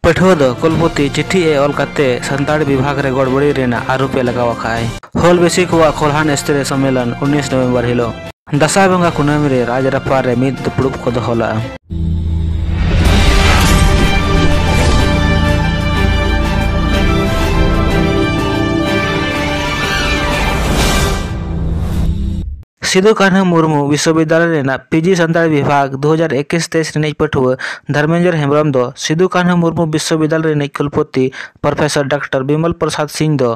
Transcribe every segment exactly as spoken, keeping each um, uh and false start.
ᱯᱟᱹᱴᱷᱩᱣᱟᱹ ᱫᱚ ᱠᱩᱞᱯᱚᱛᱤ ᱪᱤᱴᱷᱤ ᱮ ᱚᱞ ᱠᱟᱛᱮ ᱥᱟᱱᱛᱟᱲᱤ ᱵᱤᱵᱷᱟᱜᱽ ᱨᱮ ᱜᱚᱲᱵᱚᱲᱤ ᱨᱮᱱᱟᱜ ᱟᱹᱨᱩᱯ ᱮ ᱞᱟᱜᱟᱣ ᱟᱠᱟᱫᱼᱟᱭ᱾ ᱦᱩᱞ ᱵᱮᱥᱤ ᱠᱚᱣᱟᱜ ᱠᱷᱚᱞᱦᱟᱱ ᱥᱛᱨᱤ ᱥᱚᱢᱢᱮᱞᱚᱱ ᱩᱱᱤᱥ ᱱᱚᱵᱷᱮᱢᱵᱚᱨ ᱦᱤᱞᱚᱜ᱾ ᱫᱟᱸᱥᱟᱭ ᱵᱚᱸᱜᱟ ᱠᱩᱱᱟᱹᱢᱤ ᱨᱮ ᱨᱟᱡᱽᱨᱟᱯᱯᱟ ᱨᱮ ᱢᱤᱫ ᱫᱩᱯᱲᱩᱵ ᱠᱚ ᱫᱚᱦᱚ ᱞᱮᱫᱼᱟ᱾ ᱥᱤᱫᱩ ᱠᱟᱹᱱᱦᱩ ᱢᱩᱨᱢᱩ ᱵᱤᱥᱥᱚᱵᱤᱫᱽᱫᱟᱞᱚᱭ ᱨᱮᱱᱟᱜ ᱯᱤᱡᱤ ᱥᱟᱱᱛᱟᱲᱤ ᱵᱤᱵᱷᱟᱜᱽ ᱫᱩ ᱦᱟᱡᱟᱨ ᱮᱠᱩᱥ ᱛᱮᱭᱤᱥ ᱨᱤᱱᱤᱡ ᱯᱟᱹᱴᱷᱩᱣᱟᱹ ᱫᱷᱚᱨᱢᱮᱱᱫᱨᱚ ᱦᱮᱢᱵᱨᱚᱢ ᱫᱚ ᱥᱤᱫᱩ ᱠᱟᱹᱱᱦᱩ ᱢᱩᱨᱢᱩ ᱵᱤᱥᱥᱚᱵᱤᱫᱽᱫᱟᱞᱚᱭ ᱨᱤᱱᱤᱡ ᱠᱩᱞᱯᱚᱛᱤ ᱯᱨᱚᱯᱷᱮᱥᱚᱨ ᱰᱟᱠᱛᱟᱨ ᱵᱤᱢᱚᱞ ᱯᱨᱚᱥᱟᱫᱽ ᱥᱤᱝ ᱫᱚ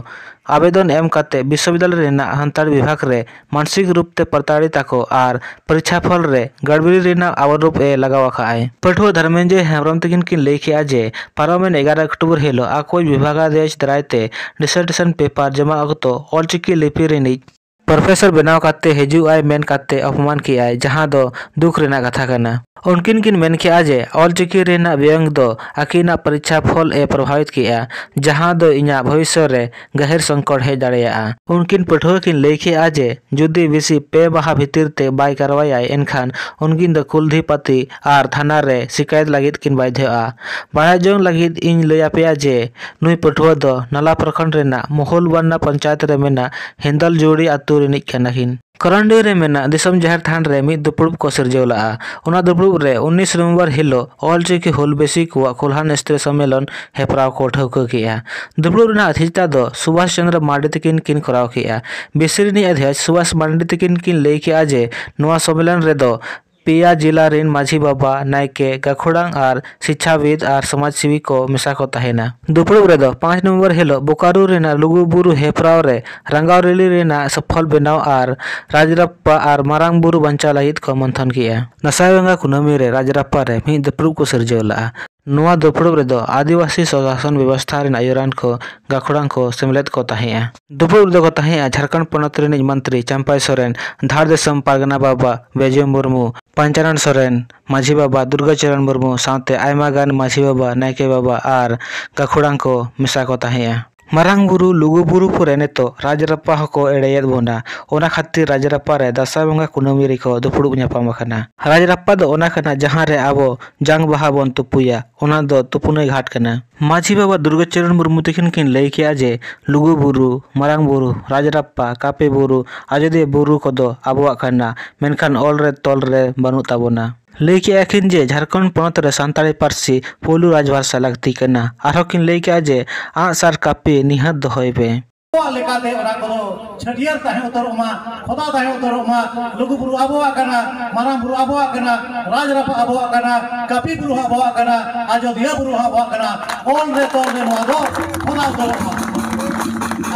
ᱟᱵᱮᱫᱚᱱ ᱮᱢ ᱠᱟᱛᱮ ᱵᱤᱥᱥᱚᱵᱤᱫᱽᱫᱟᱞᱚᱭ ᱨᱮᱱᱟᱜ ᱥᱟᱱᱛᱟᱲᱤ ᱵᱤᱵᱷᱟᱜᱽ ᱨᱮ ᱢᱟᱱᱥᱤᱠ ᱨᱩᱯ ᱛᱮ ᱯᱨᱚᱛᱟᱲᱤᱛ ᱟᱠᱚ ᱟᱨ ᱯᱚᱨᱤᱪᱷᱟ ᱯᱷᱚᱞ ᱨᱮ ᱜᱟᱲᱵᱤᱲᱤ ᱨᱮᱱᱟᱜ ᱟᱹᱨᱩᱯ ᱮ ᱞᱟᱜᱟᱣ ᱟᱠᱟᱫᱼᱟᱭ᱾ ᱯᱟᱹᱴᱷᱩᱣᱟᱹ ᱫᱷᱚᱨᱢᱮᱱᱫᱨᱚ ᱦᱮᱢᱵᱨᱚᱢ ᱛᱟᱹᱠᱤᱱ ᱠᱤᱱ ᱞᱟᱹᱭ ᱠᱮᱫᱼᱟ ᱡᱮ ᱯᱟᱨᱚᱢᱮᱱ ᱮᱜᱟᱨᱚ ᱚᱠᱴᱳᱵᱚᱨ ᱦᱤᱞᱚᱜ ᱟᱠᱚᱭᱤᱡ ᱵᱤᱵᱷᱟᱜᱟᱫᱷᱭᱟᱪ ᱫᱟᱨᱟᱭ ᱛᱮ ᱰᱤᱥᱟᱨᱴᱮᱥᱚᱱ ᱯᱮᱯᱟᱨ ᱡᱚᱢᱟ ᱚᱠᱛᱚ ᱚᱞᱪᱤᱠᱤ ᱞᱤᱯᱤ ᱨᱤᱱᱤᱡ ᱯᱨᱚᱯᱷᱮᱥᱚᱨ ᱵᱮᱱᱟᱣ ᱠᱟᱛᱮ ᱦᱤᱡᱩᱜ ᱟᱭ ᱢᱮᱱ ᱠᱟᱛᱮ ᱚᱯᱚᱢᱟᱱ ᱠᱮᱜᱼᱟᱭ, ᱡᱟᱦᱟᱸ ᱫᱚ ᱫᱩᱠ ᱨᱮᱱᱟᱜ ᱠᱟᱛᱷᱟ ᱠᱟᱱᱟ᱾ ᱩᱱᱠᱤᱱ ᱠᱤᱱ ᱢᱮᱱ ᱠᱮᱜᱼᱟ ᱡᱮ ᱚᱞᱪᱤᱠᱤ ᱨᱮᱱᱟᱜ ᱵᱮᱭᱚᱝ ᱫᱚ ᱟᱹᱠᱤᱱᱟᱜ ᱯᱚᱨᱤᱪᱷᱟ ᱯᱷᱚᱞ ᱮ ᱯᱨᱚᱵᱷᱟᱵᱤᱛ ᱠᱮᱜᱼᱟ, ᱡᱟᱦᱟᱸ ᱫᱚ ᱤᱧᱟᱹᱜ ᱵᱷᱚᱵᱤᱥᱥᱚ ᱨᱮ ᱜᱟᱹᱦᱤᱨ ᱥᱚᱝᱠᱚᱴ ᱦᱮᱡ ᱫᱟᱲᱮᱭᱟᱜᱼᱟ᱾ ᱩᱱᱠᱤᱱ ᱯᱟᱹᱴᱷᱩᱣᱟᱹ ᱠᱤᱱ ᱞᱟᱹᱭ ᱠᱮᱜᱼᱟ ᱡᱮ ᱡᱩᱫᱤ ᱵᱤᱥᱤ ᱯᱮ ᱢᱟᱦᱟ ᱵᱷᱤᱛᱤᱨ ᱛᱮ ᱵᱟᱭ ᱠᱟᱨᱣᱟᱭᱟᱭ, ᱮᱱᱠᱷᱟᱱ ᱩᱱᱠᱤᱱ ᱫᱚ ᱠᱩᱞᱫᱷᱤᱯᱟᱹᱛᱤ ᱟᱨ ᱛᱷᱟᱱᱟ ᱨᱮ ᱥᱤᱠᱟᱭᱚᱛ ᱞᱟᱹᱜᱤᱫ ᱠᱤᱱ ᱵᱟᱫᱷᱭᱚᱜᱼᱟ᱾ ᱵᱟᱲᱟᱭ ᱡᱚᱝ ᱞᱟᱹᱜᱤᱫ ᱤᱧ ᱞᱟᱹᱭ ᱟᱯᱮᱭᱟ ᱡᱮ ᱱᱩᱭ ᱯᱟᱹᱴᱷᱩᱣᱟᱹ ᱫᱚ ᱱᱟᱞᱟ ᱯᱨᱚᱠᱷᱚᱸᱰ ᱨᱮᱱᱟᱜ ᱢᱚᱦᱩᱞᱵᱟᱱᱱᱟ ᱯᱚᱧᱪᱟᱭᱮᱛ ᱨᱮ ᱢᱮᱱᱟᱜ ᱦᱮᱸᱫᱟᱞᱡᱩᱲᱤ ᱟᱹᱛᱩ ᱨᱤᱱᱤᱡ ᱠᱟᱱᱟ ᱠᱤᱱ᱾ ᱠᱚᱨᱚᱱᱰᱤ ᱨᱮ ᱢᱮᱱᱟᱜ ᱫᱤᱥᱚᱢ ᱡᱟᱦᱮᱨ ᱛᱷᱟᱱ ᱨᱮ ᱢᱤᱫ ᱫᱩᱯᱲᱩᱵ ᱠᱚ ᱥᱤᱨᱡᱟᱹᱣ ᱞᱟᱜᱼᱟ᱾ ᱚᱱᱟ ᱫᱩᱯᱲᱩᱵ ᱨᱮ ᱩᱱᱤᱥ ᱱᱚᱵᱷᱮᱢᱵᱚᱨ ᱦᱤᱞᱚᱜ ᱚᱞᱪᱤᱠᱤ ᱦᱩᱞ ᱵᱮᱥᱤ ᱠᱚᱣᱟᱜ ᱠᱷᱚᱞᱦᱟᱱ ᱥᱛᱨᱤ ᱥᱚᱢᱢᱮᱞᱚᱱ ᱦᱮᱯᱨᱟᱣ ᱠᱚ ᱴᱷᱟᱹᱣᱠᱟᱹ ᱠᱮᱜᱼᱟ᱾ ᱫᱩᱯᱲᱩᱵ ᱨᱮᱱᱟᱜ ᱟᱫᱷᱤᱠᱛᱟ ᱫᱚ ᱥᱩᱵᱷᱟᱥ ᱪᱚᱸᱫᱽᱨᱚ ᱢᱟᱨᱰᱤ ᱛᱟᱹᱠᱤᱱ ᱠᱤᱱ ᱠᱚᱨᱟᱣ ᱠᱮᱜᱼᱟ᱾ ᱵᱤᱥᱤ ᱨᱤᱱᱤᱡ ᱟᱫᱷᱭᱚᱠ ᱥᱩᱵᱷᱟᱥ ᱢᱟᱨᱰᱤ ᱛᱟᱹᱠᱤᱱ ᱠᱤᱱ ᱞᱟᱹᱭ ᱠᱮᱜᱼᱟ ᱡᱮ ᱱᱚᱣᱟ ᱥᱚᱢᱢᱮᱞᱚᱱ ᱨᱮᱫᱚ ᱯᱮᱭᱟ ᱡᱤᱞᱟ ᱨᱤᱱ ᱢᱟᱹᱡᱷᱤ ᱵᱟᱵᱟ, ᱱᱟᱭᱠᱮ, ᱜᱟᱹᱠᱷᱩᱲᱟᱱ ᱟᱨ ᱥᱤᱪᱪᱷᱟᱵᱤᱫ ᱟᱨ ᱥᱚᱢᱟᱡᱽ ᱥᱮᱵᱤ ᱠᱚ ᱢᱮᱥᱟ ᱠᱚ ᱛᱟᱦᱮᱸᱱᱟ᱾ ᱫᱩᱯᱲᱩᱵ ᱨᱮᱫᱚ ᱯᱟᱸᱪ ᱱᱚᱵᱷᱮᱢᱵᱚᱨ ᱦᱤᱞᱚᱜ ᱵᱳᱠᱟᱨᱳ ᱨᱮᱱᱟᱜ ᱞᱩᱜᱩ ᱵᱩᱨᱩ ᱦᱮᱯᱨᱟᱣ ᱨᱮ ᱨᱟᱸᱜᱟᱣ ᱨᱮᱞᱤ ᱨᱮᱱᱟᱜ ᱥᱚᱯᱷᱚᱞ ᱵᱮᱱᱟᱣ ᱟᱨ ᱨᱟᱡᱽᱨᱟᱯᱯᱟ ᱟᱨ ᱢᱟᱨᱟᱝ ᱵᱩᱨᱩ ᱵᱟᱧᱪᱟᱣ ᱞᱟᱹᱜᱤᱫ ᱠᱚ ᱢᱚᱱᱛᱷᱚᱱ ᱠᱮᱜᱼᱟ᱾ ᱫᱟᱸᱥᱟᱭ ᱵᱚᱸᱜᱟ ᱠᱩᱱᱟᱹᱢᱤ ᱨᱮ ᱨᱟᱡᱽᱨᱟᱯᱯᱟ ᱨᱮ ᱢᱤᱫ ᱫᱩᱯᱲᱩᱵ ᱠᱚ ᱥᱤᱨᱡᱟᱹᱣ ᱞᱟᱜᱼᱟ᱾ ᱱᱚᱣᱟ ᱫᱩᱯᱲᱩᱵ ᱨᱮᱫᱚ ᱟᱹᱫᱤᱵᱟᱹᱥᱤ ᱥᱚᱥᱟᱥᱚᱱ ᱵᱮᱵᱚᱥᱛᱷᱟ ᱨᱮᱱ ᱟᱹᱭᱩᱨᱟᱱ ᱠᱚ, ᱜᱟᱹᱠᱷᱩᱲᱟᱱ ᱠᱚ ᱥᱮᱢᱞᱮᱫ ᱠᱚ ᱛᱟᱦᱮᱸᱜᱼᱟ᱾ ᱫᱩᱯᱲᱩᱵ ᱨᱮᱫᱚ ᱠᱚ ᱛᱟᱦᱮᱸᱜᱼᱟ ᱡᱷᱟᱲᱠᱷᱚᱸᱰ ᱯᱚᱱᱚᱛ ᱨᱤᱱᱤᱡ ᱢᱚᱱᱛᱨᱤ ᱪᱟᱢᱯᱟᱭ ᱥᱚᱨᱮᱱ, ᱫᱷᱟᱲ ᱫᱤᱥᱚᱢ ᱯᱟᱨᱜᱟᱱᱟ ᱵᱟᱵᱟ ᱵᱮᱡᱩ ᱢᱩᱨᱢᱩ, ᱯᱟᱧᱪᱟᱱᱚᱱ ᱥᱚᱨᱮᱱ, ᱢᱟᱹᱡᱷᱤ ᱵᱟᱵᱟ ᱫᱩᱨᱜᱟᱪᱚᱨᱚᱱ ᱢᱩᱨᱢᱩ ᱥᱟᱶᱛᱮ ᱟᱭᱢᱟ ᱜᱟᱱ ᱢᱟᱹᱡᱷᱤ ᱵᱟᱵᱟ, ᱱᱟᱭᱠᱮ ᱵᱟᱵᱟ ᱟᱨ ᱜᱟᱹᱠᱷᱩᱲᱟᱱ ᱠᱚ ᱢᱮᱥᱟ ᱠᱚ ᱛᱟᱦᱮᱸᱜᱼᱟ᱾ ᱢᱟᱨᱟᱝ ᱵᱩᱨᱩ, ᱞᱩᱜᱩ ᱵᱩᱨᱩ ᱯᱚᱨᱮ ᱱᱤᱛᱚᱜ ᱨᱟᱡᱽᱨᱟᱯᱯᱟ ᱦᱚᱸᱠᱚ ᱮᱲᱮᱭᱮᱫ ᱵᱚᱱᱟ᱾ ᱚᱱᱟ ᱠᱷᱟᱹᱛᱤᱨ ᱨᱟᱡᱽᱨᱟᱯᱯᱟ ᱨᱮ ᱫᱟᱸᱥᱟᱭ ᱵᱚᱸᱜᱟ ᱠᱩᱱᱟᱹᱢᱤ ᱨᱮᱠᱚ ᱫᱩᱯᱲᱩᱵ ᱧᱟᱯᱟᱢ ᱟᱠᱟᱱᱟ᱾ ᱨᱟᱡᱽᱨᱟᱯᱯᱟ ᱫᱚ ᱚᱱᱟ ᱠᱟᱱᱟ, ᱡᱟᱦᱟᱸ ᱨᱮ ᱟᱵᱚ ᱡᱟᱝ ᱵᱟᱦᱟ ᱵᱚᱱ ᱛᱩᱯᱩᱭᱟ᱾ ᱚᱱᱟ ᱫᱚ ᱛᱩᱯᱩᱱᱟᱹᱭ ᱜᱷᱟᱴ ᱠᱟᱱᱟ᱾ ᱢᱟᱹᱡᱷᱤ ᱵᱟᱵᱟ ᱫᱩᱨᱜᱟᱪᱚᱨᱚᱱ ᱢᱩᱨᱢᱩ ᱛᱟᱹᱠᱤᱱ ᱠᱤᱱ ᱞᱟᱹᱭ ᱠᱮᱜᱼᱟ ᱡᱮ ᱞᱩᱜᱩ ᱵᱩᱨᱩ, ᱢᱟᱨᱟᱝ ᱵᱩᱨᱩ, ᱨᱟᱡᱽᱨᱟᱯᱯᱟ, ᱠᱟᱹᱯᱤ ᱵᱩᱨᱩ, ᱟᱡᱚᱫᱤᱭᱟᱹ ᱵᱩᱨᱩ ᱠᱚᱫᱚ ᱟᱵᱚᱣᱟᱜ ᱠᱟᱱᱟ, ᱢᱮᱱᱠᱷᱟᱱ ᱚᱞ ᱨᱮ ᱛᱚᱞ ᱨᱮ ᱵᱟᱹᱱᱩᱜ ᱛᱟᱵᱚᱱᱟ᱾ ᱞᱟᱹᱭ ᱠᱮᱜᱼᱟ ᱠᱤᱱ ᱡᱮ ᱡᱷᱟᱲᱠᱷᱚᱸᱰ ᱯᱚᱱᱚᱛ ᱨᱮ ᱥᱟᱱᱛᱟᱲᱤ ᱯᱟᱹᱨᱥᱤ ᱯᱳᱭᱞᱳ ᱨᱟᱡᱽᱵᱷᱟᱥᱟ ᱞᱟᱹᱠᱛᱤ ᱠᱟᱱᱟ᱾ ᱟᱨᱦᱚᱸ ᱠᱤᱱ ᱞᱟᱹᱭ ᱠᱮᱜᱼᱟ ᱡᱮ ᱟᱸᱜ ᱥᱟᱨ ᱠᱟᱹᱯᱤ ᱱᱤᱦᱟᱹᱛ ᱫᱚᱦᱚᱭ ᱯᱮ᱾ ᱟᱵᱚᱣᱟᱜ ᱞᱮᱠᱟᱛᱮ ᱚᱱᱟ ᱠᱚᱫᱚ ᱪᱷᱟᱹᱴᱭᱟᱹᱨ ᱛᱟᱦᱮᱸ ᱩᱛᱟᱹᱨᱚᱜ ᱢᱟ, ᱠᱷᱚᱫᱟ ᱛᱟᱦᱮᱸ ᱩᱛᱟᱹᱨᱚᱜ ᱢᱟ᱾ ᱞᱩᱜᱩ ᱵᱩᱨᱩ ᱟᱵᱚᱣᱟᱜ ᱠᱟᱱᱟ, ᱢᱟᱨᱟᱝ ᱵᱩᱨᱩ ᱟᱵᱚᱣᱟᱜ ᱠᱟᱱᱟ, ᱨᱟᱡᱽ ᱨᱟᱯᱯᱟ ᱟᱵᱚᱣᱟᱜ ᱠᱟᱱᱟ, ᱠᱟᱹᱯᱤ ᱵᱩᱨᱩ ᱦᱚᱸ ᱟᱵᱚᱣᱟᱜ ᱠᱟᱱᱟ, ᱟᱡᱚᱫᱤᱭᱟᱹ ᱵᱩᱨᱩ ᱦᱚᱸ ᱟᱵᱚᱣᱟᱜ ᱠᱟᱱᱟ᱾ ᱚᱞ ᱨᱮ ᱛᱚᱞ ᱨᱮ ᱱᱚᱣᱟ ᱫᱚ ᱠᱷᱚᱫᱟ ᱩᱛᱟᱹᱨᱚᱜ ᱢᱟ᱾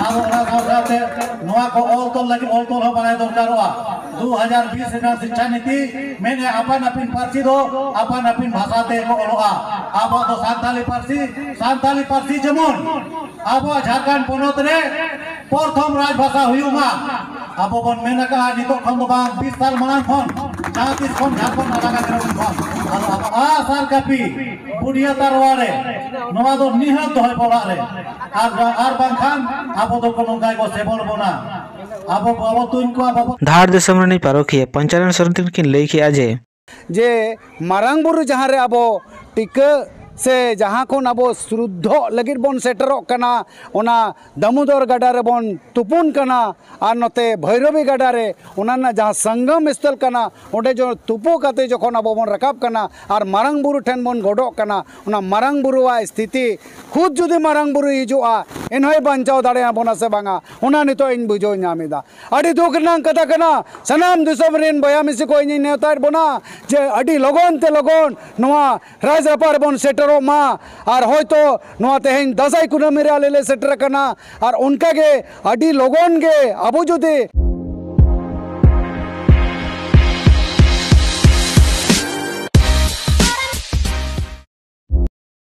ᱟᱨ ᱚᱱᱟ ᱥᱟᱶ ᱥᱟᱶᱛᱮ ᱱᱚᱣᱟ ᱠᱚ ᱚᱞ ᱛᱚᱞ ᱞᱟᱹᱜᱤᱫ ᱚᱞ ᱛᱚᱞ ᱦᱚᱸ ᱵᱟᱲᱟᱭ ᱫᱚᱨᱠᱟᱨᱚᱜᱼᱟ᱾ ᱫᱩ ᱦᱟᱡᱟᱨ ᱵᱤᱥ ᱨᱮᱱᱟᱜ ᱥᱤᱠᱪᱷᱟ ᱱᱤᱛᱤ ᱢᱮᱱᱮᱫᱼᱟ, ᱟᱯᱟᱱ ᱟᱯᱤᱱ ᱯᱟᱹᱨᱥᱤ ᱫᱚ ᱟᱯᱟᱱ ᱟᱯᱤᱱ ᱵᱷᱟᱥᱟ ᱛᱮ ᱠᱚ ᱚᱞᱚᱜᱼᱟ᱾ ᱟᱵᱚᱣᱟᱜ ᱫᱚ ᱥᱟᱱᱛᱟᱞᱤ ᱯᱟᱹᱨᱥᱤ, ᱥᱟᱱᱛᱟᱞᱤ ᱯᱟᱹᱨᱥᱤ ᱡᱮᱢᱚᱱ ᱟᱵᱚᱣᱟᱜ ᱡᱷᱟᱲᱠᱷᱚᱸᱰ ᱯᱚᱱᱚᱛ ᱨᱮ ᱯᱨᱚᱛᱷᱚᱢ ᱨᱟᱡᱽ ᱵᱷᱟᱥᱟ ᱦᱩᱭᱩᱜ ᱢᱟ᱾ ᱟᱵᱚ ᱵᱚᱱ ᱢᱮᱱ ᱟᱠᱟᱫᱼᱟ, ᱱᱤᱛᱚᱜ ᱠᱷᱚᱱ ᱫᱚ ᱵᱟᱝ, ᱵᱤᱥ ᱥᱟᱞ ᱢᱟᱲᱟᱝ ᱠᱷᱚᱱ, ᱡᱟᱦᱟᱸ ᱛᱤᱥ ᱠᱷᱚᱱ ᱡᱷᱟᱲᱠᱷᱚᱸᱰ ᱟᱞᱟᱜᱟ ᱠᱟᱱᱟ ᱩᱱ ᱠᱷᱚᱱ᱾ ᱟᱫᱚ ᱟᱵᱚ ᱟᱸᱜ ᱥᱟᱨ ᱠᱟᱹᱯᱤ ᱵᱩᱰᱷᱤᱭᱟᱹ ᱛᱟᱨᱣᱟ ᱨᱮ ᱱᱚᱣᱟ ᱫᱚ ᱱᱤᱦᱟᱹᱛ ᱫᱚᱦᱚᱭ ᱯᱮ ᱚᱲᱟᱜ ᱨᱮ᱾ ᱟᱨ, ᱟᱨ ᱵᱟᱝᱠᱷᱟᱱ ᱟᱵᱚ ᱫᱚ ᱠᱚ ᱱᱚᱝᱠᱟ ᱜᱮᱠᱚ ᱥᱮᱵᱚᱞ ᱵᱚᱱᱟ᱾ ᱟᱵᱚ ᱵᱟᱵᱚ ᱛᱩᱧ ᱠᱚᱣᱟ, ᱵᱟᱵᱚ ᱫᱷᱟᱲ ᱫᱤᱥᱚᱢ ᱨᱤᱱᱤᱡ ᱯᱟᱨᱚᱠᱷᱤᱭᱟᱹ ᱯᱚᱧᱪᱟᱱᱚᱱ ᱥᱚᱨᱮᱱ ᱛᱟᱹᱠᱤᱱ ᱞᱟᱹᱭ ᱠᱮᱜᱼᱟ ᱡᱮ, ᱡᱮ ᱢᱟᱨᱟᱝ ᱵᱩᱨᱩ ᱡᱟᱦᱟᱸ ᱨᱮ ᱟᱵᱚ ᱴᱤᱠᱟᱹ ᱥᱮ ᱡᱟᱦᱟᱸ ᱠᱷᱚᱱ ᱟᱵᱚ ᱥᱨᱩᱫᱽᱫᱷᱚᱜ ᱞᱟᱹᱜᱤᱫ ᱵᱚᱱ ᱥᱮᱴᱮᱨᱚᱜ ᱠᱟᱱᱟ, ᱚᱱᱟ ᱫᱟᱢᱳᱫᱚᱨ ᱜᱟᱰᱟ ᱨᱮᱵᱚᱱ ᱛᱩᱯᱩᱱ ᱠᱟᱱᱟ, ᱟᱨ ᱱᱚᱛᱮ ᱵᱷᱳᱭᱨᱚᱵᱤ ᱜᱟᱰᱟ ᱨᱮ ᱚᱱᱟ ᱨᱮᱱᱟᱜ ᱡᱟᱦᱟᱸ ᱥᱚᱝᱜᱚᱢ ᱥᱛᱷᱚᱞ ᱠᱟᱱᱟ, ᱚᱸᱰᱮ ᱡᱚ-, ᱛᱩᱯᱩ ᱠᱟᱛᱮ ᱡᱚᱠᱷᱚᱱ ᱟᱵᱚ ᱵᱚᱱ ᱨᱟᱠᱟᱵ ᱠᱟᱱᱟ ᱟᱨ ᱢᱟᱨᱟᱝ ᱵᱩᱨᱩ ᱴᱷᱮᱱ ᱵᱚᱱ ᱜᱚᱰᱚᱜ ᱠᱟᱱᱟ, ᱚᱱᱟ ᱢᱟᱨᱟᱝ ᱵᱩᱨᱩᱣᱟᱜ ᱥᱛᱷᱤᱛᱤ, ᱠᱷᱩᱫ ᱡᱩᱫᱤ ᱢᱟᱨᱟᱝ ᱵᱩᱨᱩᱭ ᱦᱤᱡᱩᱜᱼᱟ, ᱮᱱᱦᱚᱸᱭ ᱵᱟᱧᱪᱟᱣ ᱫᱟᱲᱮᱭᱟᱵᱚᱱᱟ ᱥᱮ ᱵᱟᱝᱟ, ᱚᱱᱟ ᱱᱤᱛᱚᱜ ᱤᱧ ᱵᱩᱡᱷᱟᱹᱣ ᱧᱟᱢ ᱮᱫᱟ᱾ ᱟᱹᱰᱤ ᱫᱩᱠ ᱨᱮᱱᱟᱜ ᱠᱟᱛᱷᱟ ᱠᱟᱱᱟ᱾ ᱥᱟᱱᱟᱢ ᱫᱤᱥᱚᱢ ᱨᱮᱱ ᱵᱚᱭᱦᱟ ᱢᱤᱥᱤ ᱠᱚ ᱤᱧᱤᱧ ᱱᱮᱣᱛᱟᱭᱮᱫ ᱵᱚᱱᱟ ᱡᱮ ᱟᱹᱰᱤ ᱞᱚᱜᱚᱱ ᱛᱮ ᱞᱚᱜᱚᱱ ᱱᱚᱣᱟ ᱨᱟᱡᱽᱨᱟᱯᱯᱟ ᱨᱮᱵᱚᱱ ᱥᱮᱴᱮᱨᱚᱜ ᱢᱟ᱾ ᱟᱨ ᱦᱚᱭᱛᱚ ᱱᱚᱣᱟ ᱛᱮᱦᱮᱧ ᱫᱟᱸᱥᱟᱭ ᱠᱩᱱᱟᱹᱢᱤ ᱨᱮ ᱟᱞᱮ ᱞᱮ ᱥᱮᱴᱮᱨ ᱟᱠᱟᱱᱟ, ᱟᱨ ᱚᱱᱠᱟᱜᱮ ᱟᱹᱰᱤ ᱞᱚᱜᱚᱱ ᱜᱮ ᱟᱵᱚ ᱡᱩᱫᱤ